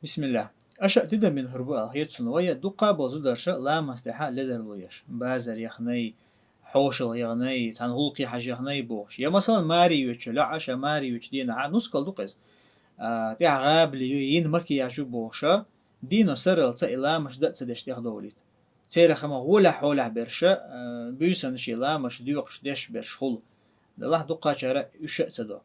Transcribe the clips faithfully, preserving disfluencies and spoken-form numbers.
Бисмиллах. Аша тида мин хӀурбу алхецун вая дукха бол зударша ламаз тӀехьа ледарло еш. Базар яхнай, хьошал яхнай, цан гӀулкхи хьаж яхнай бохуш. Я масалан, мари вечу, ла аша мари вечу дина хьа нускал дукъез. А, тӀехьа гӀабли ю, йин макияж ю бохуша, дино саралца и ламаш да ца деш тӀехдовлит. Церахама гӀола хьолахь берша, а, буьйсанаш и ламаш дуьйкъаш деш берш хул. Далахь дуккхачара уьш а ца до.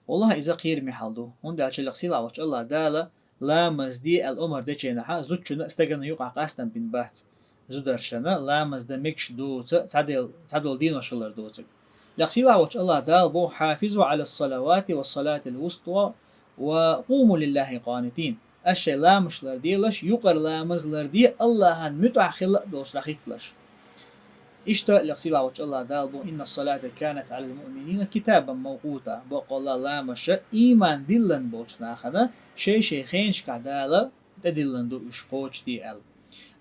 Валлахь, иза кхераме хьал ду. ХӀунда аьлча лекха сийлахь волчу Аллах Дала ламаз де аьлла омар дечийнахьа, зудчунна а стагана юкъахь къастам бин бац. Зударшана ламаз дан мегаш дуца, цхьадел-, цхьадолу денош хилар доцург. Лекха сийлахь волчу Аллах Дала боху: «Хьафизу Ӏала салавати ва салатил вуста ва къуму лиллахи къанитин». Аш шайн ламаш ларделаш, юкъара ламаз ларде, Аллахьан муьтӀахь хила а долуш дӀахӀитталаш. Иштта лекха сийлахь волчу Аллах Дала боху: «Инна салата канат Ӏалал муъминина китабан мавкъута». Баккъалла ламаша ийман диллина болчу нахана шай-шай хенашкахь Дала тӀедиллина ду уьш кхочушде аьлла.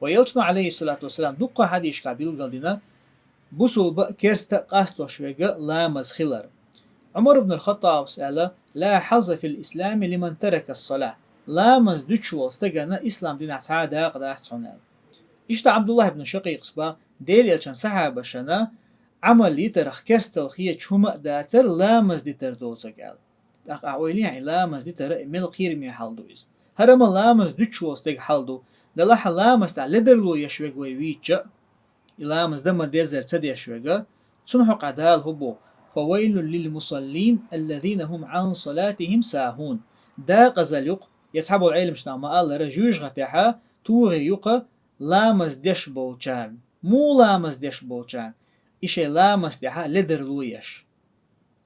Ва элчано, алейхиссалату вассалам, дуккха хьадисашкахь билгалдина бусулба а, керста а къастош верг ламаз хилар. Ӏумар ибн ал-Хаттабас аьлла: «Ла хьазза фил ислами лиман таракас салах». Ламаз дуьтуш волу стагана ислам динахь цхьа а дакъа дац цунна аьлла. Иштта Ӏабдуллах ибн Шакъикъас боху: Делан элчан сахьабашана Ӏамал йитарх керстал хеташ хӀума а дацара ламаз дитар доцург аьлла. ТӀаккха ахь ойла е, и ламаз дитар а мел кхераме хьал ду иза. ХӀара ма ламаз дуьтуш волу стеган хьал ду, далахь ламаз тӀехь ледарло еш верг вай вийча а, и ламаз дан ма деззара ца деш верг, цунна хьокъехь Дала хӀун боху: «Фавайлул лил мусаллин, аллазина хӀум Ӏан салатихӀим сахӀун». Дакъазалла ю-кх, я цхьаболу Ӏеламнаха ма-аллара, жуьжахатехьа, тогӀи ю-кх ламаз деш болчарна. Муха ламаз деш болчарна? И шайн ламаз тӀехьа ледарло еш.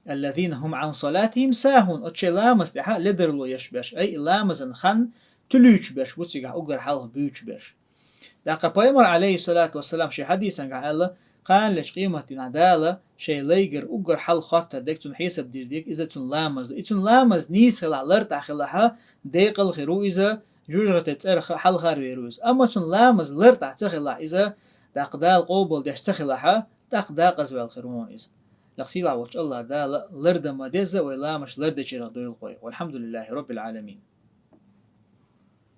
«Аллазина хӀум Ӏан салатихӀим сахӀун», оцу шайн ламаз тӀехьа ледарло еш берш, ай, и ламазан хан тулуьйчу берш бу цигахь уггар хьалха буьйчу берш. ТӀаккха Пайхамар, алейхиссалату вассалам, шен хьадисангахь аьлла: «Кханалечу къематдийнахь Дала шайн лайгара уггар хьалха хоттар дерг, цунна хьесап дийр дерг, иза цунна ламаз ду. И цунна ламаз нийса хилахь, лартӀахь хилахьа, декъал хир ву иза, жуьжахатин цӀарах хьалхарвер ву иза. Амма цунна ламаз лартӀахь ца хилахь иза, тӀаккха Дала къобалдеш ца хилахьа, тӀаккха дакъазваьлла хир ву хьуна иза». Лекха сийлахь волчу Аллах Дала лардан ма дезза вай ламаш лардечарах дойла вай. Валхьамдулиллахи Роббил Ӏаламин.